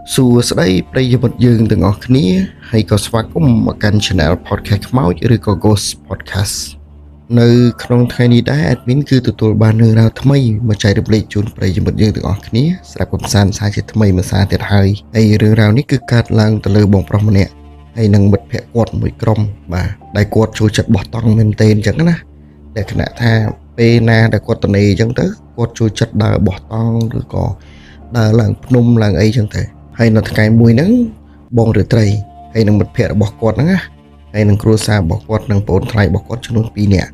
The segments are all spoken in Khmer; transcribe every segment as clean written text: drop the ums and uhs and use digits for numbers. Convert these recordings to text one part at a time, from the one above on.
សួស្តីប្រិយមិត្តយើងទាំងអស់គ្នាហើយក៏ស្វាគមន៍មកកាន់ Channel Podcast ខ្មោចឬក៏ Ghost Podcast នៅក្នុងថ្ងៃនេះដែរ admin គឺទទួលបានរឿងរ៉ាវថ្មីមកចែករំលែកជូនប្រិយមិត្តយើងទាំងអស់គ្នាស្រាប់កំសាន្តសារជាថ្មីមួយសារទៀតហើយហើយរឿងរ៉ាវនេះគឺកើតឡើងទៅលើបងប្រុសម្នាក់ហើយនិងមិត្តភក្តិគាត់មួយក្រុមបាទដែលគាត់ចូលចិត្តបោះតង់មែនទែនអញ្ចឹងណាលក្ខណៈថាពេលណាដែលគាត់តនេអញ្ចឹងទៅគាត់ចូលចិត្តដើរបោះតង់ឬក៏ដើរឡើងភ្នំឡើងអីអញ្ចឹងទៅហើយនៅថ្ងៃមួយហ្នឹងបងរាត្រីហើយនិងមិត្តភក្តិរបស់គាត់ហ្នឹងណាហើយនិងគ្រួសាររបស់គាត់និងប្អូនថ្លៃរបស់គាត់ចំនួន2នាក់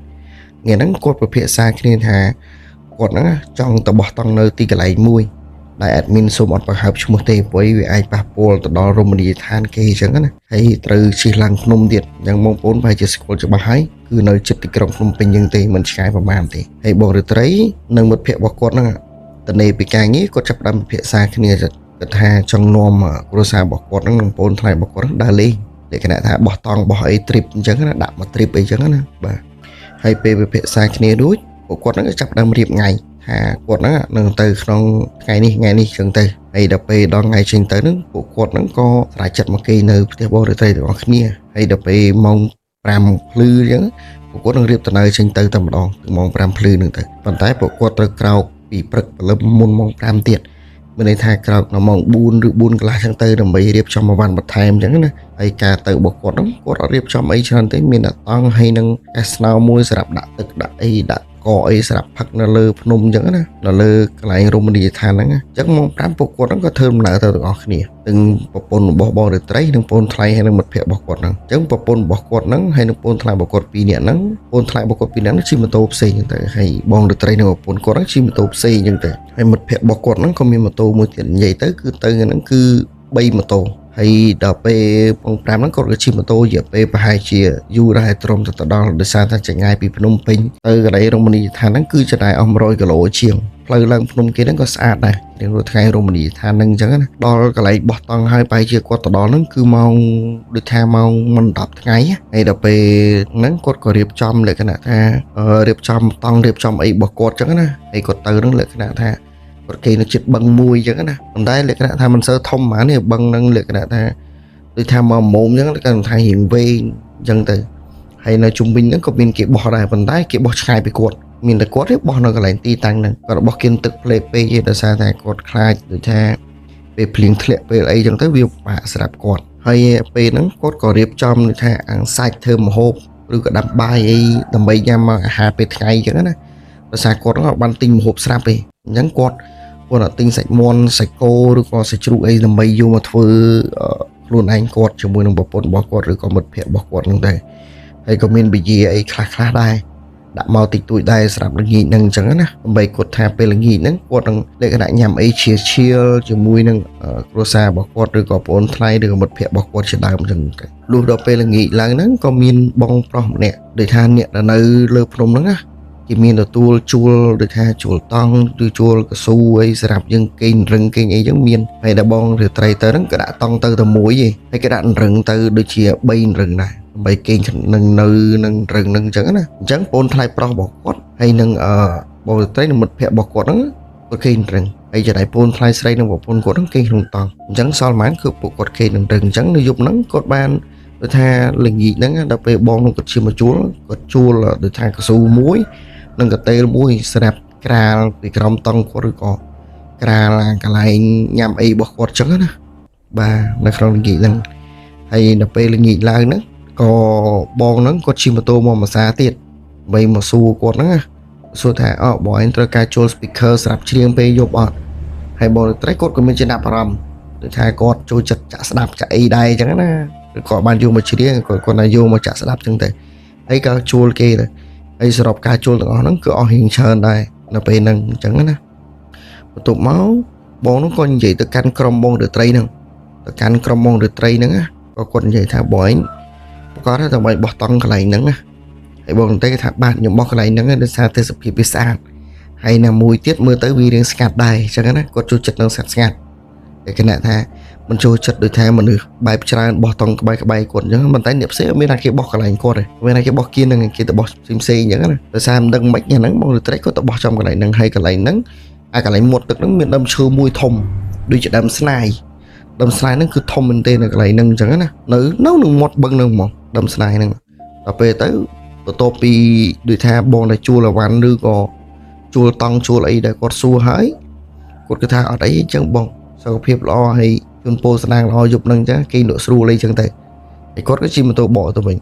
ថ្ងៃហ្នឹងគាត់ពិភាក្សាគ្នាថាគាត់ហ្នឹងចង់ទៅបោះតង់នៅទីកន្លែងមួយដែល admin សូមអត់បង្ហើបឈ្មោះទេព្រោះវាអាចប៉ះពាល់ទៅដល់រមណីយដ្ឋានគេអញ្ចឹងណាហើយត្រូវជិះឡើងភ្នំទៀតអញ្ចឹងបងប្អូនប្រហែលជាស្គាល់ច្បាស់ហើយគឺនៅជិតទីក្រុងភ្នំពេញយើងទេមិនឆ្ងាយប្រហែលទេហើយបងរាត្រីនិងមិត្តភក្តិរបស់គាត់ហ្នឹងតនេពីការងារគាត់ចាប់ផ្ដើមពិភាក្សាគ្នាគាត់ថាចង់នាំគ្រួសាររបស់គាត់ហ្នឹងនិងប្អូនថ្លៃរបស់គាត់ហ្នឹងដើរលេងលក្ខណៈថាបោះតង់បោះអី trip អញ្ចឹងណាដាក់មក trip អីអញ្ចឹងណាបាទហើយពេលពិភាក្សាគ្នារួចពួកគាត់ហ្នឹងក៏ចាប់ផ្ដើមរៀបថ្ងៃថាគាត់ហ្នឹងនឹងទៅក្នុងថ្ងៃនេះថ្ងៃនេះអញ្ចឹងទៅហើយដល់ពេលដល់ថ្ងៃចេញទៅហ្នឹងពួកគាត់ហ្នឹងក៏ស្រេចចិត្តមកគេនៅផ្ទះបងរាត្រីទាំងអស់គ្នាហើយដល់ពេលម៉ោង5ភ្លឺអញ្ចឹងពួកគាត់នឹងរៀបដំណើរចេញទៅតែម្ដងម៉ោង5ភ្លឺហ្នឹងទៅប៉ុន្តែពួកគាត់ត្រូវក្រោកពីព្រឹកព្រលឹមមុនម៉ោង5ទៀតមានន័យថាក្រោកនៅម៉ោង4ឬ4កន្លះចឹងទៅដើម្បីរៀបចំអីវ៉ាន់បន្ថែមចឹងណាហើយការទៅរបស់គាត់ហ្នឹងគាត់អត់រៀបចំអីច្រើនទេមានតែតង់ហើយនឹងកែស្នោមួយសម្រាប់ដាក់ទឹកដាក់អីដាក់កអីសម្រាប់ផឹកនៅលើភ្នំចឹងណានៅលើកន្លែងរមណីយដ្ឋានហ្នឹងអញ្ចឹងម៉ោង5ពួកគាត់ហ្នឹងក៏ធ្វើដំណើរទៅទាំងអស់គ្នាទាំងប្រពន្ធរបស់បងរាត្រីនិងប្អូនថ្លៃហើយនិងមិត្តភក្តិរបស់គាត់ហ្នឹងអញ្ចឹងប្រពន្ធរបស់គាត់ហ្នឹងហើយនិងប្អូនថ្លៃរបស់គាត់ពីរនាក់ហ្នឹងប្អូនថ្លៃរបស់គាត់ពីរនាក់ហ្នឹងជិះម៉ូតូផ្សេងចឹងទៅហើយបងរាត្រីនិងប្រពន្ធគាត់ហ្នឹងជិះម៉ូតូផ្សេងចឹងទៅហើយមិត្តភក្តិរបស់គាត់ហ្នឹងក៏មានម៉ូតូមួយទៀតនិយាយទៅគឺទៅហ្នឹងគឺ3ម៉ូតូហើយដល់ពេលម៉ោង5ហ្នឹងគាត់ក៏ជិះម៉ូតូរយៈពេលប្រហែលជាយូរដែរត្រឹមតែទៅដល់ដោយសារថាចម្ងាយពីភ្នំពេញទៅកន្លែងរមណីយដ្ឋានហ្នឹងគឺចំណាយអស់100គីឡូជាងផ្លូវឡើងភ្នំគេហ្នឹងក៏ស្អាតដែររៀងរាល់ថ្ងៃរមណីយដ្ឋានហ្នឹងអញ្ចឹងណាដល់កន្លែងបោះតង់ហើយបែរជាគាត់ទៅដល់ហ្នឹងគឺម៉ោងដូចថាម៉ោងមិន10ថ្ងៃហើយដល់ពេលហ្នឹងគាត់ក៏រៀបចំលក្ខណៈថារៀបចំតង់រៀបចំអីរបស់គាត់អញ្ចឹងណាហើយគាត់ទៅហ្នឹងលក្ខណៈថាគាត់គេនៅចិត្តបឹងមួយអញ្ចឹងណាប៉ុន្តែលក្ខណៈថាមិនសូវធំហ្មងនេះបឹងហ្នឹងលក្ខណៈថាដូចថាមកមុំអញ្ចឹងគាត់ថារៀងវែងអញ្ចឹងទៅហើយនៅជុំវិញហ្នឹងក៏មានគេបោះដែរប៉ុន្តែគេបោះឆ្ងាយពីគាត់មានតែគាត់ទេបោះនៅកន្លែងទីតាំងហ្នឹងគាត់បោះគៀនទឹកផ្លេពេកទេដោយសារតែគាត់ខ្លាចដូចថាពេលភ្លៀងធ្លាក់ពេលអីចឹងទៅវាពិបាកសម្រាប់គាត់ហើយពេលហ្នឹងគាត់ក៏រៀបចំដូចថាអាំងសាច់ធ្វើម្ហូបឬក៏ដាំបាយអីដើម្បីញ៉ាំមកអាហារពេលថ្ងៃចឹងណាដោយសារគាត់ហ្នឹងអត់បានទិញម្ហូបស្រាប់ទេអញ្ចឹងគាត់គាត់អត់ទិញសាច់មាន់សាច់គោឬក៏សាច់ជ្រូកអីដើម្បីយកមកធ្វើខ្លួនឯងគាត់ជាមួយនឹងប្រពន្ធរបស់គាត់ឬក៏មិត្តភក្តិរបស់គាត់ហ្នឹងដែរហើយក៏មានបយាអីខ្លះខ្លះដែរដាក់មកតិចតួចដែរសម្រាប់ល្ងាចហ្នឹងអញ្ចឹងណាដើម្បីគាត់ថាពេលល្ងាចហ្នឹងគាត់នឹងលក្ខណៈញ៉ាំអីឈៀលឈៀលជាមួយនឹងគ្រួសាររបស់គាត់ឬក៏ប្អូនថ្លៃឬក៏មិត្តភក្តិរបស់គាត់ជាដើមអញ្ចឹងទៅលុះដល់ពេលល្ងាចឡើងហ្នឹងក៏មានបងប្រុសម្នាក់ដូចថាអ្នកដែលនៅលើភ្នំហ្នឹងណាគេមានទទួលជួលដូចថាជួលតង់ឬជួលកស៊ូអីសម្រាប់យើងគេងរឹងគេងអីចឹងមានហើយដល់បងរាត្រីទៅហ្នឹងក៏ដាក់តង់ទៅតែមួយឯងហើយគេដាក់រឹងទៅដូចជា3រឹងដែរដើម្បីគេងនឹងនៅនឹងរឹងនឹងអញ្ចឹងណាអញ្ចឹងប្អូនថ្លៃប្រុសរបស់គាត់ហើយនឹងអឺបងរាត្រីនិងមិត្តភក្តិរបស់គាត់ហ្នឹងគាត់គេងរឹងហើយចំណែកប្អូនថ្លៃស្រីនិងប្រពន្ធគាត់ហ្នឹងគេងក្នុងតង់អញ្ចឹងសល់ប៉ុន្មានគឺពួកគាត់គេងនឹងរឹងអញ្ចឹងនៅយប់ហ្នឹងគាត់បានដូចថាល្ងាចហ្នឹងដល់ពេលបងនោះគាត់ជិះមកជួលគាត់ជួលដូចថាកស៊ូមួយនិងកតេលមួយសម្រាប់ក្រាលពីក្រោមតង់គាត់ឬក៏ក្រាលកន្លែងញ៉ាំអីរបស់គាត់អញ្ចឹងណាបាទនៅក្នុងល្ងាចហ្នឹងហើយដល់ពេលល្ងាចឡើងហ្នឹងក៏បងហ្នឹងគាត់ជិះម៉ូតូមកមួយសាទៀតដើម្បីមកសួរគាត់ហ្នឹងណាសួរថាអូបងឯងត្រូវការជួល speaker សម្រាប់ច្រៀងពេលយប់អត់ហើយបងត្រីគាត់ក៏មានចំណាប់អារម្មណ៍ដូចថាគាត់ចូលចិត្តចាក់ស្ដាប់ចាក់អីដែរអញ្ចឹងណាឬគាត់បានយកមកច្រៀងគាត់គាត់ណាយកមកចាក់ស្ដាប់អញ្ចឹងទៅហើយក៏ជួលគេទៅហើយសរុបការជួលទាំងអស់ហ្នឹងគឺអស់រៀងច្រើនដែរនៅពេលហ្នឹងអញ្ចឹងណាបន្ទាប់មកបងនោះក៏និយាយទៅកាន់ក្រុមបងរាត្រីហ្នឹងទៅកាន់ក្រុមបងរាត្រីហ្នឹងណាក៏គាត់និយាយថាបងឯងប្រកាសថាដើម្បីបោះតង់កន្លែងហ្នឹងណាហើយបងតែគេថាបាទខ្ញុំបោះកន្លែងហ្នឹងដោយសារទេសភាពវាស្អាតហើយណាមួយទៀតមើលទៅវារៀងស្ងាត់ដែរអញ្ចឹងណាគាត់ចូលចិត្តនឹងស្ងាត់ស្ងាត់តែគណៈថាមិនចូលចិត្តដូចថាមនុស្សបែបច្រើនបោះតង់ក្បែរក្បែរគាត់អញ្ចឹងប៉ុន្តែអ្នកផ្សេងអត់មានថាគេបោះកន្លែងគាត់ទេមានថាគេបោះគៀនហ្នឹងគេទៅបោះផ្សេងផ្សេងអញ្ចឹងណាដោយសារមិនដឹងមិនហ្នឹងបងត្រីគាត់ទៅបោះចំកន្លែងហ្នឹងហើយកន្លែងហ្នឹងអាកន្លែងមាត់ទឹកហ្នឹងមានដើមឈើមួយធំដូចជាដើមស្នាយ ដើមស្នេហ៍ហ្នឹងគឺធំមែនទេនៅកន្លែងហ្នឹងអញ្ចឹងណានៅនៅនឹងមាត់បឹងហ្នឹងហ្មងដើមស្នេហ៍ហ្នឹងដល់ពេលទៅបន្ទាប់ពីដូចថាបងដែលជួលអវ៉ាន់ឬក៏ជួលតង់ជួលអីដែលគាត់សួរហើយគាត់គឺថាអត់អីអញ្ចឹងបងសុខភាពល្អហើយជូនពរស្នាងល្អយប់ហ្នឹងអញ្ចឹងគេលក់ស្រួលអីអញ្ចឹងទៅហើយគាត់ក៏ជិះម៉ូតូបកទៅវិញ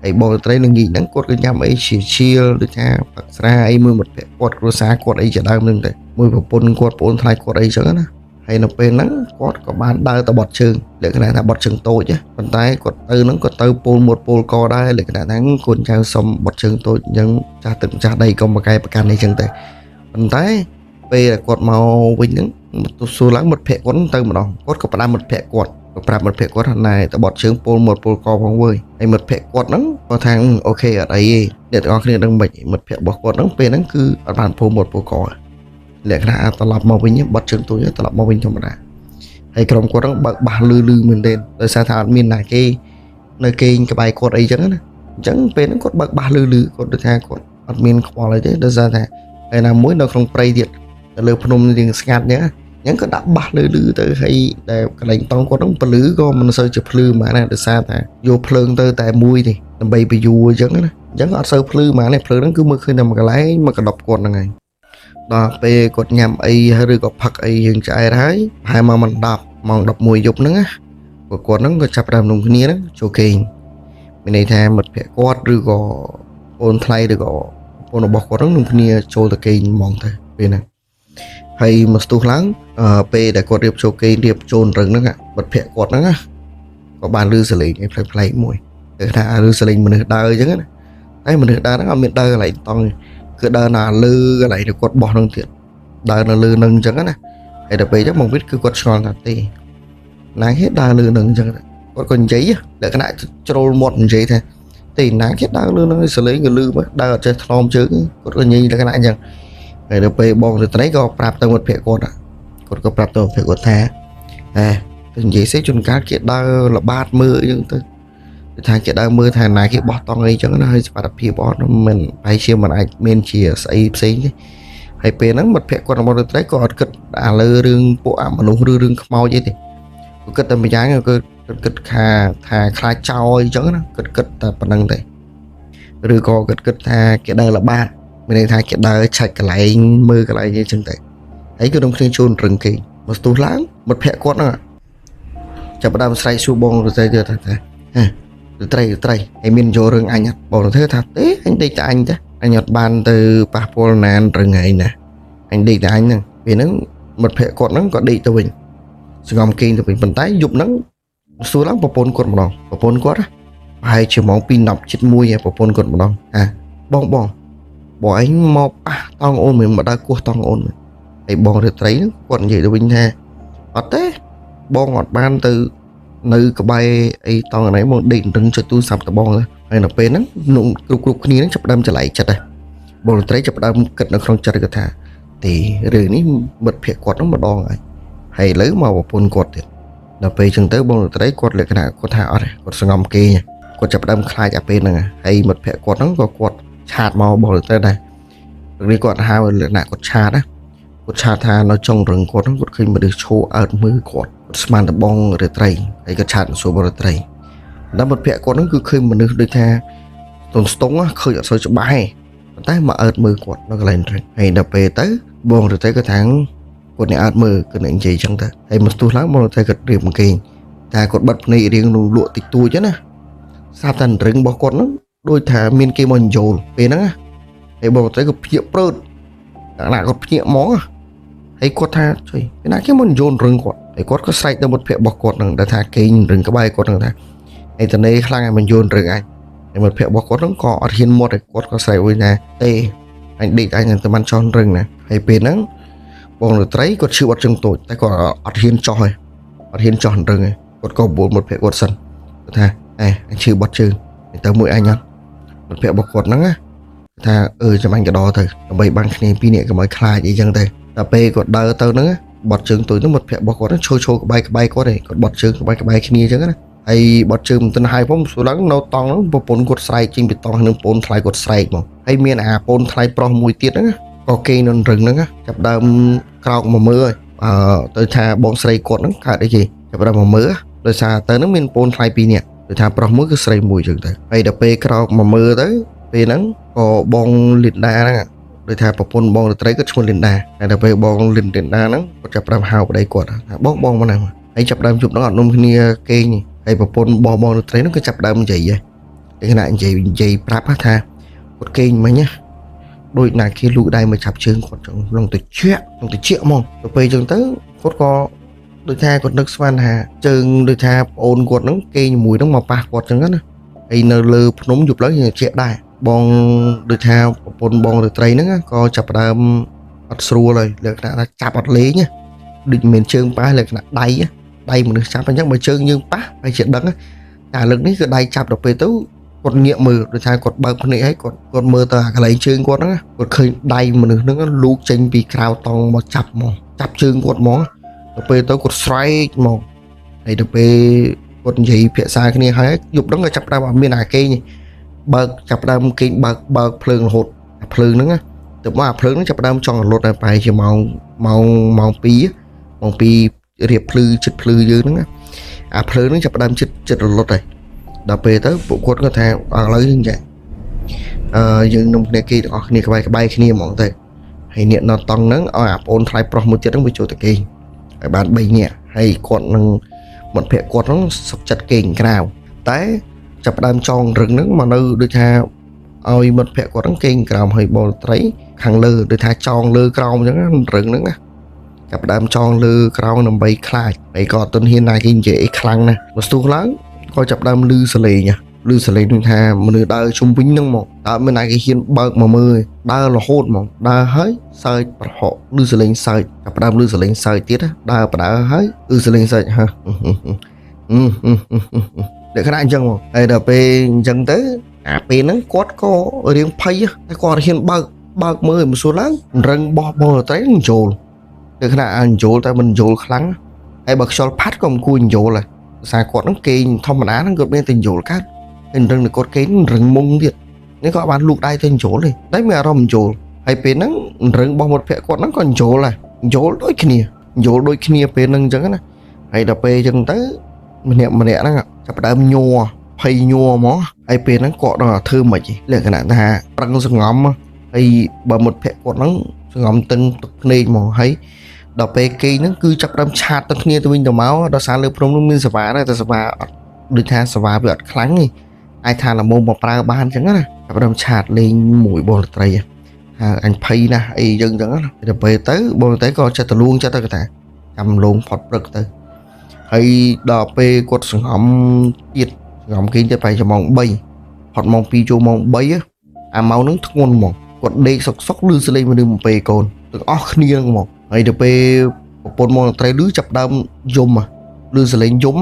ហើយបងត្រីនឹងញីហ្នឹងគាត់ក៏ញ៉ាំអីឈៀឈៀលដូចថាផឹកស្រាអីមួយមិត្តភក្តិគាត់គ្រួសារគាត់អីជាដើមហ្នឹងទៅមួយប្រពន្ធគាត់ប្អូនថ្លៃគាត់អីចឹងណាហើយនៅពេលហ្នឹងគាត់ក៏បានដើរទៅបត់ជើងលក្ខណៈថាបត់ជើងតូចណាប៉ុន្តែគាត់ទៅហ្នឹងគាត់ទៅពូលមុតពូលកដែរលក្ខណៈហ្នឹងកូនចៅសុំបត់ជើងតូចអញ្ចឹងចាស់ទឹកម្ចាស់ដីកុំបកែប្រកាន់អីចឹងទៅប៉ុន្តែពេលដែលគាត់មកវិញហ្នឹងទៅសួរឡើងមិត្តភក្តិគាត់ទៅម្ដងគាត់ក៏ផ្ដាំមិត្តភក្តិគាត់ក៏ប្រាប់មិត្តភក្តិគាត់ថាណែតបត់ជើងពូលមុតពូលកផងវើយហើយមិត្តភក្តិគាត់ហ្នឹងគាត់ថា OK អត់អីទេអ្នកទាំងអស់គ្នាដឹងមិនមិត្តភក្តិរបស់គាត់ហ្នឹងពេលហ្នឹងគឺអត់បានពូលមុតពូលកលក្ខណៈត្រឡប់មកវិញបត់ជើងទូចត្រឡប់មកវិញធម្មតាហើយក្រុមគាត់ហ្នឹងបើកបាសលឺលឺមែនទែនដោយសារថាអត់មានណាគេនៅគេងក្បែរគាត់អីចឹងណាអញ្ចឹងពេលហ្នឹងគាត់បើកបាសលឺលឺគាត់ដូចថាគាត់អត់មានខ្វល់អីទេដោយសារថាហើយណាមួយនៅក្នុងព្រៃទៀតនៅលើភ្នំរៀងស្ងាត់ចឹងអញ្ចឹងក៏ដាក់បាសលឺលឺទៅហើយដែលកន្លែងតង់គាត់ហ្នឹងពលឺក៏មិនសូវជាភ្លឺហ្មងណាដោយសារថាយកភ្លើងទៅតែមួយទេដើម្បីបញ្យូរអញ្ចឹងណាអញ្ចឹងអត់សូវភ្លឺហ្មងទេភ្លើងហ្នឹងគឺមើលឃើញតែមួយកន្លែងមកកដប់គាត់ហ្នឹងឯងដល់ពេលគាត់ញ៉ាំអីហើយឬក៏ផឹកអីយើងឆ្អែតហើយប្រហែលម៉ោង10ម៉ោង11យប់ហ្នឹងណាពួកគាត់ហ្នឹងក៏ចាប់ផ្ដើមនំគ្នាហ្នឹងចូលគេងមានន័យថាមិត្តភក្តិគាត់ឬក៏ប្អូនថ្លៃឬក៏ប្អូនរបស់គាត់ហ្នឹងនំគ្នាចូលទៅគេងហ្មងទៅពេលហ្នឹងហើយមកស្ទុះឡើងពេលដែលគាត់រៀបចូលគេងរៀបចូលរឹងហ្នឹងមិត្តភក្តិគាត់ហ្នឹងណាក៏បានឮសលេងឯផ្លែកៗមួយគេថាឮសលេងមនុស្សដើរអញ្ចឹងណាតែមនុស្សដើរហ្នឹងអត់មានដើរកន្លែងតង់គឺដើរណាលើកន្លែងដែលគាត់បោះហ្នឹងទៀតដើរនៅលើហ្នឹងអញ្ចឹងណាហើយដល់ពេលអញ្ចឹងមកវិទ្យគឺគាត់ឆ្ងល់ថាទេណាគេដើរលើហ្នឹងអញ្ចឹងគាត់ក៏និយាយលក្ខណៈជ្រុលមាត់និយាយថាទេណាគេដើរលើហ្នឹងសលេងក៏លឺមកដើរអត់ចេះថ្នមជើងគាត់ក៏និយាយលក្ខណៈអញ្ចឹងហើយដល់ពេលបងស្ត្រីក៏ប្រាប់ទៅមិត្តភក្តិគាត់គាត់ក៏ប្រាប់ទៅមិត្តភក្តិគាត់ថាអេទៅនិយាយសេជួនកាលគេដើរល្បាតមើលអញ្ចឹងទៅថាគេដើរមើលថាណាគេបោះតង់អីចឹងណាហើយសុខភាពអត់មិនប្រហែលជាមិនអាចមានជាស្អីផ្សេងទេហើយពេលហ្នឹងមិត្តភក្តិគាត់របស់ស្ត្រីក៏អត់គិតអាលើរឿងពួកអមនុស្សឬរឿងខ្មោចអីទេគាត់គិតតែម្យ៉ាងគឺគាត់គិតថាខ្លាចចោលអីចឹងណាគាត់គិតតែប៉ុណ្្នឹងទេឬក៏គាត់គិតថាគេដើរល្បាតមានន័យថាគេដើរឆែកកន្លែងមើលកន្លែងអីចឹងទៅហើយក៏នឹងគ្នាជួនរឹងគេមកស្ទុះឡើងមិត្តភក្តិគាត់ហ្នឹងចាប់ផ្ដើមស្រែកសួរបងស្រីទៀតថាហេត្រីត្រីហើយមានយករឿងអញបងធ្វើថាទេអញដេកតែអញចាអញអត់បានទៅប៉ះពាល់ណានរឹងឯងណាអញដេកតែអញហ្នឹងពេលហ្នឹងមិត្តភក្តិគាត់ហ្នឹងក៏ដេកទៅវិញសងំគេងទៅវិញប៉ុន្តែយប់ហ្នឹងសួរឡើងប្រពន្ធគាត់ម្ដងប្រពន្ធគាត់ប្រហែលជាម៉ោង2:10ជិត1ឯប្រពន្ធគាត់ម្ដងអាបងបងបងឯងមកប៉ះតង់អូនមិនមកដើរគោះតង់អូនហើយបងរាត្រីហ្នឹងគាត់និយាយទៅវិញថាអត់ទេបងអត់បានទៅនៅក្បែរអីតង់ណៃមកដេករឹងចុចទូរស័ព្ទតបងហើយនៅពេលហ្នឹងគ្រប់គ្រប់គ្នាហ្នឹងចាប់ផ្ដើមច្រឡៃចិត្តដែរបងត្រីចាប់ផ្ដើមគិតនៅក្នុងចិត្តគាត់ថាទេរឿងនេះមិត្តភក្តិគាត់ហ្នឹងម្ដងហើយហើយឥឡូវមកប្រពន្ធគាត់ទៀតដល់ពេលចឹងទៅបងត្រីគាត់លក្ខណៈគាត់ថាអត់គាត់សងំគេគាត់ចាប់ផ្ដើមខ្លាចអាពេលហ្នឹងហើយមិត្តភក្តិគាត់ហ្នឹងក៏គាត់ឆាតមកបងត្រីដែររឿងនេះគាត់ហៅលក្ខណៈគាត់ឆាតណាគាត់ឆាតថានៅចុងរឹងគាត់ហ្នឹងគាត់ឃើញមនុស្សឈរអើតមើលគាត់គាត់ស្មានតបងរាត្រីហើយគាត់ឆាតសួរបងរាត្រីដល់មិត្តភក្តិគាត់ហ្នឹងគឺឃើញមនុស្សដូចថាទនស្ទង់ឃើញអត់សូវច្បាស់ទេប៉ុន្តែមកអើតមើលគាត់នៅកន្លែងរឹងហើយដល់ពេលទៅបងរាត្រីគាត់ថាគាត់អ្នកអើតមើលគឺអ្នកនិយាយចឹងទៅហើយមកស្ទុះឡើងបងរាត្រីគាត់រៀបអង្គេងតែគាត់បិទភ្នែករៀងលក់តិចតួចណាស្រាប់តែរឹងរបស់គាត់ហ្នឹងដូចថាមានគេមកញយលពេលហ្នឹងហើយបងរាត្រីក៏ភ្ញាក់ព្រឺតណាគាត់ភ្ញាក់ហ្មងហើយគាត់ថាជួយពេលណាគេមកញយលរឹងគាត់ហើយគាត់ក៏ស្រែកទៅមិត្តភក្តិរបស់គាត់ហ្នឹងដែលថាគេងរឹងក្បែរគាត់ហ្នឹងថាឯតនេខ្លាំងឲ្យមិនយល់រឹងអញហើយមិត្តភក្តិរបស់គាត់ហ្នឹងក៏អត់ហ៊ានមាត់ឯគាត់ក៏ស្រែកវិញថាទេអញដេកអញនឹងតែបានចោះរឹងណាហើយពេលហ្នឹងបងរាត្រីគាត់ឈឺអត់ជើងតូចតែគាត់អត់ហ៊ានចោះទេអត់ហ៊ានចោះរឹងទេគាត់ក៏បួលមិត្តភក្តិគាត់សិនគាត់ថាអេអញឈឺបត់ជើងទៅមួយអញអត់មិត្តភក្តិរបស់គាត់ហ្នឹងណាថាអឺចាំអញក៏ដល់ទៅដើម្បីបានគ្នាពីរនាក់កុំឲ្យខ្លាចអីចឹងទៅតែពេលគាត់ដើរទៅហ្នឹងបត់ជើងតូចហ្នឹងមិត្តភក្តិរបស់គាត់ហ្នឹងឈរឈរក្បែរក្បែរគាត់ឯងគាត់បត់ជើងក្បែរក្បែរគ្នាចឹងណាហើយបត់ជើងមិនទាន់ហើយផងស្រួលឡើងនៅតង់ហ្នឹងប្រពន្ធគាត់ស្រែកចេញពីតង់នឹងប្អូនថ្លៃគាត់ស្រែកមកហើយមានអាប្អូនថ្លៃប្រុសមួយទៀតហ្នឹងក៏គេនៅរឹងហ្នឹងចាប់ដើមក្រោកមកមើលហើយអឺទៅថាបងស្រីគាត់ហ្នឹងកើតអីគេ ចាប់ផ្ដើមមកមើលដោយសារទៅហ្នឹងមានប្អូនថ្លៃពីរនាក់ដូចថាប្រុសមួយគឺស្រីមួយចឹងទៅហើយដល់ពេលក្រោកមកមើលទៅពេលហ្នឹងក៏បងលីនដាហ្នឹងដូចថាប្រពន្ធបងត្រីគាត់ឈ្មោះលីនដាហើយដល់ពេលបងលីនដាហ្នឹងគាត់ចាប់ផ្ដើមហៅប្តីគាត់ថាបងបងមកណាហើយចាប់ផ្ដើមជប់ហ្នឹងអត់នំគ្នាគេងហើយប្រពន្ធបងបងត្រីហ្នឹងក៏ចាប់ផ្ដើមនិយាយដែរខណៈនិយាយប្រាប់ថាគាត់គេងមិញណាដូចណាគេលូកដៃមកចាប់ជើងគាត់ចឹងឡងទៅជាក់ឡងទៅជាក់ហ្មងទៅពេលចឹងទៅគាត់ក៏ដូចថាគាត់នឹកស្មានថាជើងដូចថាប្អូនគាត់ហ្នឹងគេងជាមួយហ្នឹងមកប៉ះគាត់ចឹងណាហើយនៅលើភ្នំយប់ឡើងជាក់ដែរបងដូចថាប្រពន្ធបងត្រីហ្នឹងក៏ចាប់ផ្ដើមអត់ស្រួលហើយលក្ខណៈថាចាប់អត់លេងដូចមិនជើងប៉ះលក្ខណៈដៃដៃមនុស្សចាប់អញ្ចឹងបើជើងយើងប៉ះហើយជាដឹងតែលើកនេះគឺដៃចាប់ដល់ពេលទៅគាត់ងាកមើលដូចថាគាត់បើកភ្នែកហើយគាត់មើលទៅអាកន្លែងជើងគាត់ហ្នឹងគាត់ឃើញដៃមនុស្សហ្នឹងលូកចេញពីក្រៅតង់មកចាប់មកចាប់ជើងគាត់ហ្មងដល់ពេលទៅគាត់ស្រែកហ្មងហើយដល់ពេលគាត់និយាយភាសាគ្នាហើយយប់ហ្នឹងក៏ចាប់ផ្ដើមអត់មានអាគេងបើកចាប់ផ្ដើមគេងបើកបើកភ្លើងរហូតអាភ្លើងហ្នឹងណាទៅមកអាភ្លើងហ្នឹងចាប់ផ្ដើមចង់រលត់ដល់ប្រហែលជាម៉ោងម៉ោងម៉ោង2ម៉ោង2រៀបភ្លឺចិត្តភ្លឺយើងហ្នឹងណាអាភ្លើងហ្នឹងចាប់ផ្ដើមចិត្តចិត្តរលត់ហើយដល់ពេលទៅពួកគាត់ក៏ថាឥឡូវយើងចាយើងនំគ្នាគេទាំងអស់គ្នាក្បែរក្បែរគ្នាហ្មងទៅហើយអ្នកនៅតង់ហ្នឹងឲ្យអាប្អូនថ្លៃប្រុសមួយទៀតហ្នឹងវាចូលទៅគេងឲ្យបាន3នាក់ហើយគាត់នឹងមិត្តភក្តិគាត់ហ្នឹងសុខចិត្តគេងក្រៅតែចាប់ផ្ដើមចងរឹងហ្នឹងមកនៅដូចថាឲ្យមិត្តភក្តិគាត់ហ្នឹងគេងក្រោមហើយបលត្រីខាងលើដូចថាចងលើក្រោមអញ្ចឹងរឹងហ្នឹងណាចាប់ផ្ដើមចងលើក្រោមដើម្បីខ្លាចហើយក៏អត់ទាន់ហ៊ានណាគេនិយាយអីខ្លាំងណាស់មកស្ទុះឡើងក៏ចាប់ផ្ដើមលឺសលេងលឺសលេងដូចថាមនុស្សដើរជុំវិញហ្នឹងមកតើមានណាគេហ៊ានបើកមកមើលដើររហូតហ្មងដើរហើយសើចប្រហកលឺសលេងសើចចាប់ផ្ដើមលឺសលេងសើចទៀតដើរបដើហើយលឺសលេងសើចហ่ะលក្ខណៈអញ្ចឹងមកហើយដល់ពេលអញ្ចឹងទៅអាពេលហ្នឹងគាត់ក៏រៀងភ័យតែគាត់ហ៊ានបើកបើកមើលមិនសួរឡើងរឹងបោះបលត្រីនឹងចូលលក្ខណៈអញ្ចូលតែមិនចូលខ្លាំងហើយបើខ្យល់ផាត់ក៏មិនគួរអញ្ចូលដែរភាសាគាត់ហ្នឹងគេងធម្មតាហ្នឹងគាត់មានតែចូលកើតហើយរឹងតែគាត់គេងរឹងមុងទៀតនេះក៏បានលូកដៃទៅចូលទេតែមានអារម្មណ៍ចូលហើយពេលហ្នឹងរឹងរបស់មិត្តភក្តិគាត់ហ្នឹងក៏ចូលដែរចូលដូចគ្នាចូលដូចគ្នាពេលហ្នឹងអញ្ចឹងណាហើយដល់ពេលអញ្ចឹងទៅម្នាក់ម្នាក់ហ្នឹងចាប់ផ្ដើមញ័រភ័យញ័រហ្មងហើយពេលហ្នឹងគាត់ដល់ធ្វើមិនលក្ខណៈថាប្រឹងសងំហើយបើមិត្តភក្តិគាត់ហ្នឹងសងំតឹងទឹកភ្នែកហ្មងហើយដល់ពេលគេហ្នឹងគឺចាប់ផ្ដើមឆាតទៅគ្នាទៅវិញទៅមកដោយសារលើភ្នំនោះមានសេវាដែរតែសេវាអត់ដូចថាសេវាវាអត់ខ្លាំងទេអាចថាល្មមមកប្រើបានអញ្ចឹងណាចាប់ផ្ដើមឆាតលេងមួយបងត្រីថាអញភ័យណាស់អីយើងអញ្ចឹងណាដល់ពេលទៅបងត្រីក៏ចិត្តទៅលួងចិត្តទៅគាត់ថាចាំលងផុតព្រឹកទៅហើយដល់ពេលគាត់សងំទៀតសងំគេទៀតប្រហែលជាម៉ោង3ផុតម៉ោង2ចូលម៉ោង3អាម៉ោងហ្នឹងធ្ងន់ហ្មងគាត់ដេកសុកសុកលឺសលេងមនុស្សបំពេកូនទាំងអស់គ្នាហ្នឹងហ្មងហើយដល់ពេលប្រពន្ធមកត្រីលឺចាប់ដើមយំលឺសលេងយំ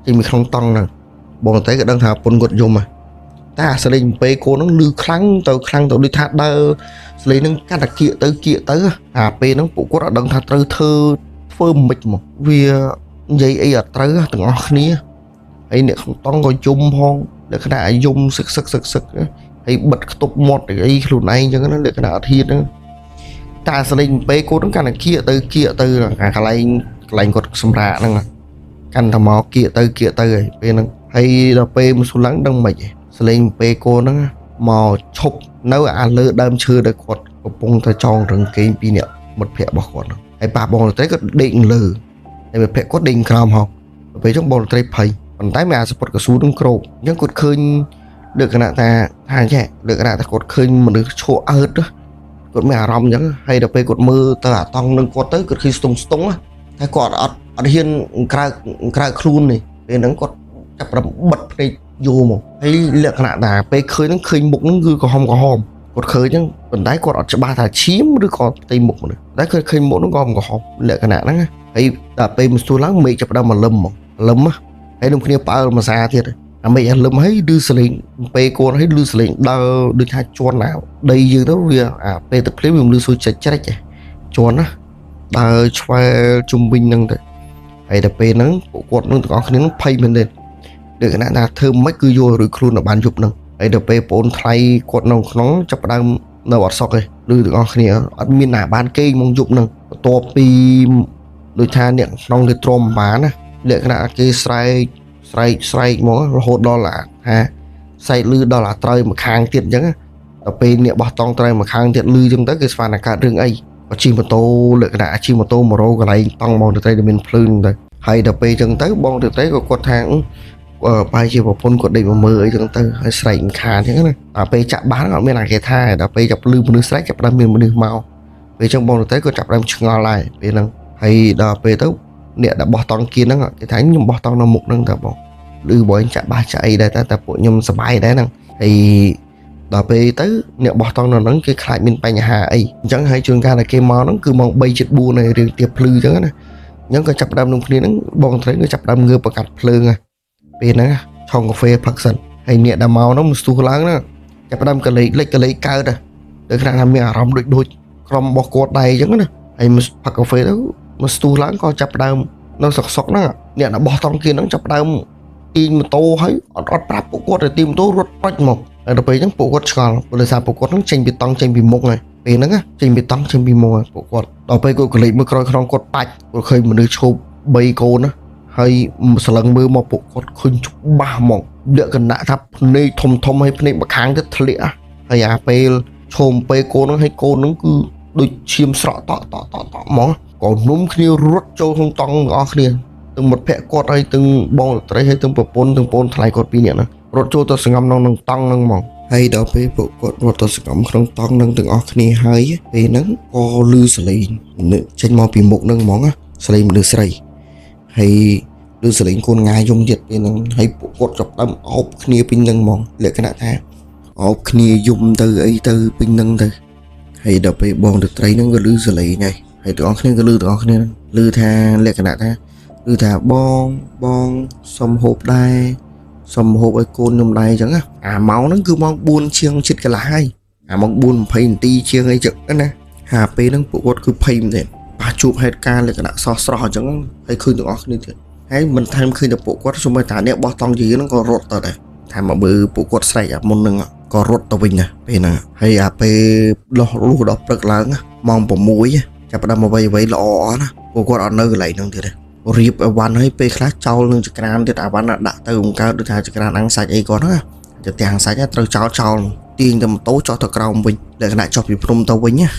ចេញពីក្នុងតង់ហ្នឹងបងត្រីក៏ដឹងថាប្រពន្ធគាត់យំតែអាសលេងបំពេកូនហ្នឹងលឺខ្លាំងទៅខ្លាំងទៅដូចថាដើរសលេងហ្នឹងកាន់តែគៀកទៅគៀកទៅអាពេលហ្នឹងពួកគាត់អត់ដឹងថាត្រូវធ្វើធ្វើមិនហ្មងវានិយាយអីអត់ត្រូវទាំងអស់គ្នាហើយអ្នកក្នុងតង់ក៏យំផងលក្ខណៈយំសឹកសឹកសឹកសឹកហើយបិទខ្ទប់មាត់អីខ្លួនឯងអញ្ចឹងណាលក្ខណៈអត់ហ៊ានហ្នឹងតែសលេងពេលកូនហ្នឹងកាន់តែគៀកទៅគៀកទៅអាកន្លែងកន្លែងគាត់សម្រាកហ្នឹងកាន់តែមកគៀកទៅគៀកទៅហើយពេលហ្នឹងហើយដល់ពេលមកស៊ូឡើងដឹងមិនសលេងពេលកូនហ្នឹងមកឈប់នៅអាលើដើមឈើដែលគាត់កំពុងតែចងរឹងគេងពីអ្នកមិត្តភ័ក្តិរបស់គាត់ហ្នឹងហើយប៉ះបងត្រីគាត់ដេកលើហើយមិត្តភ័ក្តិគាត់ដេកក្រោមហោះដល់ពេលចឹងបងត្រីភ័យប៉ុន្តែមានអាសពុតកស៊ូនឹងគ្របអញ្ចឹងគាត់ឃើញលក្ខណៈថាថាចេះលក្ខណៈថាគាត់ឃើញមនុស្សឈក់អើតគាត់មានអារម្មណ៍អញ្ចឹងហើយដល់ពេលគាត់មើលទៅអាតង់នឹងគាត់ទៅគាត់ឃើញស្ទង់ស្ទង់តែគាត់អត់អត់ហ៊ានក្រៅក្រៅខ្លួននេះពេលហ្នឹងគាត់ចាប់ផ្ដើមបិទភ្នែកយោមកហើយលក្ខណៈថាពេលឃើញហ្នឹងឃើញមុខហ្នឹងគឺក្រហមក្រហមគាត់ឃើញហ្នឹងប៉ុន្តែគាត់អត់ច្បាស់ថាឈាមឬក៏ផ្ទៃមុខមនុស្សតែគាត់ឃើញមុខហ្នឹងក៏ក្រហមលក្ខណៈហ្នឹងហើយដល់ពេលមកស្ទួឡើងមេឃចាប់ផ្ដើមមកលឹមមកលឹមហើយនឹងគ្នាផ្អើលមួយសាទៀតអាមេឃអាលឹមហើយឮសលេងពេលកូនហើយឮសលេងដើរដូចថាជន់ណាដីយើងទៅវាអាពេលទឹកភ្លៀងវាមិនឮសូរច្រិចច្រិចជន់ណាដើរឆ្វែលជុំវិញហ្នឹងទៅហើយដល់ពេលហ្នឹងពួកគាត់នឹងទាំងអស់គ្នានឹងភ័យមែនទេដូចគណៈថាធ្វើមិនគឺយករួចខ្លួនដល់បានយប់ហ្នឹងហើយដល់ពេលប្អូនថ្លៃគាត់នៅក្នុងចាប់ផ្ដើមនៅអត់សុខទេឬទាំងអស់គ្នាអត់មានណាបានគេងមកយប់ហ្នឹងបន្ទាប់ពីដូចថាអ្នកក្នុងគេទ្រាំបានណា លក្ខណៈគេស្រែកស្រែកស្រែកហ្មងរហូតដល់អាថាស្រែកលឺដល់អាត្រូវមួយខាងទៀតអញ្ចឹងដល់ពេលអ្នកបោះតង់ត្រូវមួយខាងទៀតលឺអញ្ចឹងទៅគេស្មានថាកើតរឿងអីក៏ជិះម៉ូតូលក្ខណៈជិះម៉ូតូមករកកន្លែងតង់បងត្រីដែលមានភ្លើងទៅហើយដល់ពេលអញ្ចឹងទៅបងត្រីក៏គាត់ថាអឺបែរជាប្រពន្ធគាត់ដេកមកមើលអីចឹងទៅហើយស្រែកខានអញ្ចឹងណាដល់ពេលចាក់បានអត់មានអាគេថាដល់ពេលចាប់លឺមនុស្សស្រែកចាប់ផ្ដើមមានមនុស្សមកពេលអញ្ចឹងបងត្រីក៏ចាប់ផ្ដើមឆ្ងល់ដែរពេលហ្នឹងហើយដល់ពេលទៅអ្នកដែលបោះតង់គៀនហ្នឹងគេថាខ្ញុំបោះតង់នៅមុខហ្នឹងតើបងឬបងចាក់បាសចាក់អីដែរតែពួកខ្ញុំសប្បាយដែរហ្នឹងហើយដល់ពេលទៅអ្នកបោះតង់នៅហ្នឹងគេខ្លាចមានបញ្ហាអីអញ្ចឹងហើយជួនកាលតែគេមកហ្នឹងគឺម៉ោង3:04ហើយរឿងទៀបភ្លឺអញ្ចឹងណាអញ្ចឹងក៏ចាប់ផ្ដើមនឹងគ្នាហ្នឹងបងត្រីក៏ចាប់ផ្ដើមងើបប្រកាត់ភ្លើងពេលហ្នឹងឆុងកាហ្វេផឹកសិនហើយអ្នកដែលមកហ្នឹងមកស្ទុះឡើងណាចាប់ផ្ដើមកលេចលិចកលេចកើតទៅខ្លះថាមានអារម្មណ៍ដូចដូចក្រុមរបស់គាត់ដែរអញ្ចឹងណាហើយមកផឹកកាហ្វេទៅមកស្ទុះឡើងក៏ចាប់ផ្ដើមនៅសុកសុកហ្នឹងអ្នកដែលបោះតង់គៀនហ្នឹងចាប់ផ្ដើមទាញម៉ូតូហើយអត់អត់ប្រាប់ពួកគាត់ទៅទាញម៉ូតូរត់ប្រាច់មកហើយដល់ពេលអញ្ចឹងពួកគាត់ឆ្ងល់ព្រោះដោយសារពួកគាត់ហ្នឹងចេញពីតង់ចេញពីមុខហើយពេលហ្នឹងចេញពីតង់ចេញពីមុខហើយពួកគាត់ដល់ពេលគាត់កលេចមើលក្រោយខ្នងគាត់បាច់គាត់ឃើញមនុស្សឈប់3កូនណាហើយស្លឹងមើលមកពួកគាត់ឃើញច្បាស់ហ្មងលក្ខណៈថាភ្នែកធំធំហើយភ្នែកម្ខាងទៅធ្លាក់ហើយអាពេលឈោមពេលកូនហ្នឹងហើយកូនហ្នឹងគឺដូចឈាមស្រក់តក់តក់តក់តក់ហ្មងក៏នុំគ្នារត់ចូលក្នុងតង់ទាំងអស់គ្នាទាំងមិត្តភក្តិគាត់ហើយទាំងបងត្រីហើយទាំងប្រពន្ធទាំងប្អូនថ្លៃគាត់ពីរនាក់ហ្នឹងរត់ចូលទៅសង្ងំក្នុងនឹងតង់ហ្នឹងហ្មងហើយដល់ពេលពួកគាត់រត់ទៅសង្ងំក្នុងតង់ហ្នឹងទាំងអស់គ្នាហើយពេលហ្នឹងក៏លឺសលេងមនុស្សចេញមកពីមុខហ្នឹងហ្មងសលេងមនុស្សស្រីហើយលឺសលេងកូនងាយយំទៀតពេលហ្នឹងហើយពួកគាត់ចាប់ដើមអោបគ្នាពេញហ្នឹងហ្មងលក្ខណៈថាអោបគ្នាយំទៅអីទៅពេញហ្នឹងទៅហើយដល់ពេលបងទៅត្រីហ្នឹងក៏លឺសលេងហើយហើយទាំងអស់គ្នាក៏លឺទាំងអស់គ្នាហ្នឹងលឺថាលក្ខណៈថាលឺថាបងបងសុំហូបដែរសុំហូបឲ្យកូនខ្ញុំដែរអញ្ចឹងណាអាម៉ោងហ្នឹងគឺម៉ោង4ជាងជិតកន្លះហើយអាម៉ោង4:20នាទីជាងអីចឹងណាហាពេលហ្នឹងពួកគាត់គឺភ័យមែនទេប៉ះជួបហេតុការណ៍លក្ខណៈសោះស្រស់អញ្ចឹងហើយឃើញទាំងអស់គ្នាទៀតហើយមិនថែមឃើញតែពួកគាត់សូម្បីតែអ្នកបោះតង់យីហ្នឹងក៏រត់ទៅដែរថាមកមើលពួកគាត់ស្រែកអាមុនហ្នឹងក៏រត់ទៅវិញណាពេលហ្នឹងហើយអាពេលលោះលុះដល់ព្រឹកឡើងម៉ោង6ចាប់ផ្ដើមអ្វីអ្វីល្អអស់ណាពួកគាត់អត់នៅកន្លែងហ្នឹងទៀតទេរៀបអីវ៉ាន់ហើយពេលខ្លះចោលនឹងចក្រានទៀតអាវ៉ាន់ដាក់ទៅបង្កើតដូចថាចក្រានអាំងសាច់អីគាត់ហ្នឹងទៅទាំងសាច់ត្រូវចោលចោលទាញទៅម៉ូតូចុះទៅក្រោមវិញលក្ខណៈចុះពីភ្នំទៅវិញណា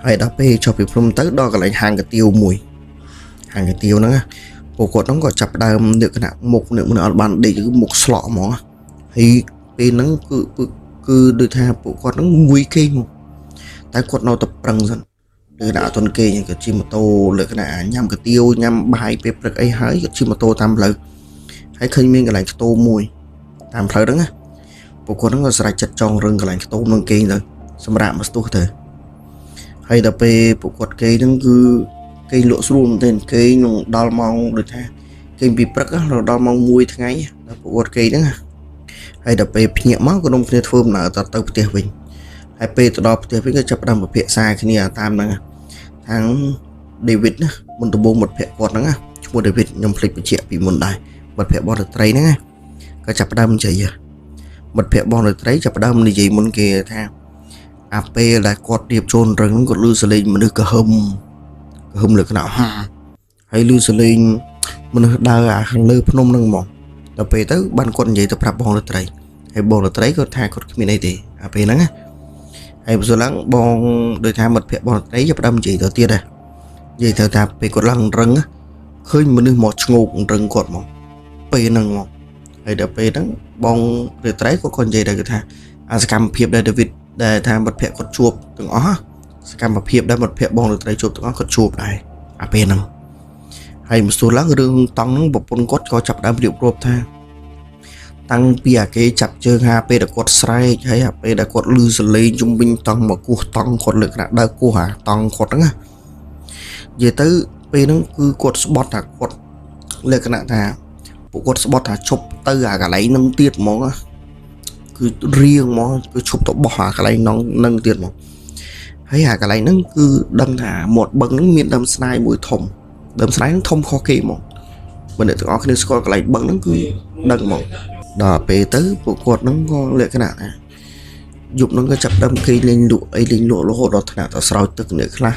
ហើយដល់ពេលចុះពីភ្នំទៅដល់កន្លែងហាងកាទៀវមួយហាងកាទៀវហ្នឹងពួកគាត់ហ្នឹងក៏ចាប់ដើមលក្ខណៈមុខនេះមិនអត់បានដេកគឺមុខស្លក់ហ្មងហើយពេលហ្នឹងគឺគឺដូចថាពួកគាត់ហ្នឹងងួយគេងមកតែគាត់នៅតែប្រឹងសិនលក្ខណៈអត់ទាន់គេងក៏ជិះម៉ូតូលក្ខណៈញ៉ាំកាទៀវញ៉ាំបាយពេលព្រឹកអីហើយក៏ជិះម៉ូតូតាមផ្លូវហើយឃើញមានកន្លែងខ្ទមមួយតាមផ្លូវហ្នឹងណាពួកគាត់ហ្នឹងក៏ស្រេចចិត្តចង់រឹងកន្លែងខ្ទមហ្នឹងគេងទៅសម្រាប់មកស្ទុះទៅហើយដល់ពេលពួកគាត់គេងហ្នឹងគឺគេងលក់ស្រួលមែនទែនគេងនឹងដល់ម៉ោងដូចថាគេងពីព្រឹករហូតដល់ម៉ោង1ថ្ងៃដល់ពួកគាត់គេងហ្នឹងហើយដល់ពេលភ្ញាក់មកក៏នំគ្នាធ្វើដំណើរទៅផ្ទះវិញហើយពេលទៅដល់ផ្ទះវិញក៏ចាប់ផ្ដើមពិភាក្សាគ្នាតាមហ្នឹងខាង David ណាមុនដំបូងមិត្តភក្តិគាត់ហ្នឹងណាឈ្មោះ David ខ្ញុំភ្លេចបញ្ជាក់ពីមុនដែរមិត្តភក្តិបងត្រីហ្នឹងណាក៏ចាប់ផ្ដើមនិយាយមិត្តភក្តិបងត្រីចាប់ផ្ដើមនិយាយមុនគេថាអាពេលដែលគាត់រៀបចូលរឹងហ្នឹងគាត់ឮសលេងមនុស្សក្រហឹមក្រហឹមលើកណៈហាហើយឮសលេងមនុស្សដើរអាខាងលើភ្នំហ្នឹងហ្មងដល់ពេលទៅបានគាត់និយាយទៅប្រាប់បងត្រីហើយបងត្រីគាត់ថាគាត់គ្មានអីទេអាពេលហ្នឹងណាហើយបើឡើងបងដូចថាមិត្តភក្តិបងត្រីចាប់ផ្ដើមនិយាយទៅទៀតដែរនិយាយទៅថាពេលគាត់ឡើងរឹងឃើញមនុស្សមកឈ្ងោករឹងគាត់ហ្មងពេលហ្នឹងហ្មងហើយដល់ពេលហ្នឹងបងត្រីគាត់ក៏និយាយដែរគឺថាអាសកម្មភាពដែល David ដែលថាមិត្តភក្តិគាត់ជួបទាំងអស់សកម្មភាពដែលមិត្តភក្តិបងត្រីជួបទាំងអស់គាត់ជួបដែរអាពេលហ្នឹងហើយមកសួរឡើងរឿងតង់ហ្នឹងប្រពន្ធគាត់ក៏ចាប់ដើមរៀបរាប់ថាតាំងពីអាគេចាប់ជើងហាពេលដែលគាត់ស្រែកហើយអាពេលដែលគាត់លឺសលេងជុំវិញតង់មកគោះតង់គាត់លើកណាដើរគោះអាតង់គាត់ហ្នឹងណានិយាយទៅពេលហ្នឹងគឺគាត់ស្បត់ថាគាត់លក្ខណៈថាពួកគាត់ស្បត់ថាឈប់ទៅអាកន្លែងហ្នឹងទៀតហ្មងគឺរៀងហ្មងគឺឈប់ទៅបោះអាកន្លែងហ្នឹងនឹងទៀតហ្មងហើយអាកន្លែងហ្នឹងគឺដឹងថាមាត់បឹងហ្នឹងមានដើមស្នាយមួយធំដើមស្នាយហ្នឹងធំខុសគេហ្មងបើអ្នកទាំងអស់គ្នាស្គាល់កន្លែងបឹងហ្នឹងគឺដឹងហ្មងដល់ពេលទៅពួកគាត់ហ្នឹងក៏លក្ខណៈថាយប់ហ្នឹងក៏ចាប់ដើមគេលេងលក់អីលេងលក់រហូតដល់ថ្នាក់ទៅស្រោចទឹកអ្នកខ្លះ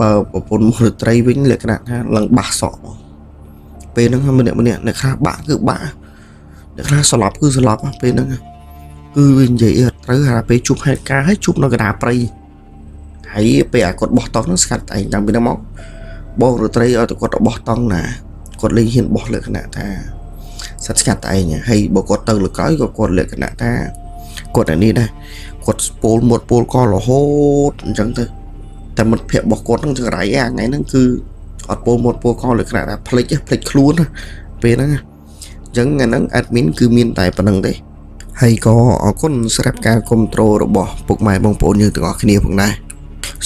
បើប្រពន្ធមត្រីវិញលក្ខណៈថាឡើងបាសសក់ហ្មង ពេលហ្នឹងម្នាក់ម្នាក់អ្នកខ្លះបាក់គឺបាក់អ្នកខ្លះស្លាប់គឺស្លាប់ពេលហ្នឹងគឺវានិយាយអត់ត្រូវហើយពេលជួបហេតុការណ៍ហើយជួបនៅកណ្ដាលព្រៃហើយពេលអាគាត់បោះតង់ហ្នឹងស្កាត់តែឯងតាំងពីហ្នឹងមកបងរត្រីឲ្យតែគាត់បោះតង់ណាគាត់លេងហ៊ានបោះលក្ខណៈថាសត្វស្កាត់តែឯងហើយបើគាត់ទៅលើក្រោយក៏គាត់លក្ខណៈថាគាត់អានេះដែរគាត់ពោលមាត់ពោលករហូតអញ្ចឹងទៅតែមិត្តភក្តិរបស់គាត់ហ្នឹងចង្រៃអាថ្ងៃហ្នឹងគឺអត់ពោលមាត់ពោលកលក្ខណៈថាភ្លេចភ្លេចខ្លួនណាពេលហ្នឹងអញ្ចឹងថ្ងៃហ្នឹង admin គឺមានតែប៉ុណ្្នឹងទេហើយក៏អរគុណសម្រាប់ការគ្រប់គ្រងរបស់ពុកម៉ែបងប្អូនយើងទាំងអស់គ្នាផងដែរ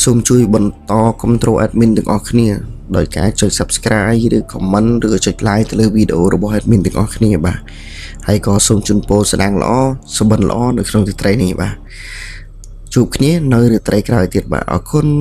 សូមជួយបន្តគ្រប់គ្រង admin ទាំងអស់គ្នាដោយការចុច Subscribe ឬ Comment ឬក៏ចុច Like ទៅលើវីដេអូរបស់ admin ទាំងអស់គ្នាបាទហើយក៏សូមជូនពរស្ដាងល្អសុបិនល្អនៅក្នុងរាត្រីនេះបាទជួបគ្នានៅរាត្រីក្រោយទៀតបាទអរគុណ។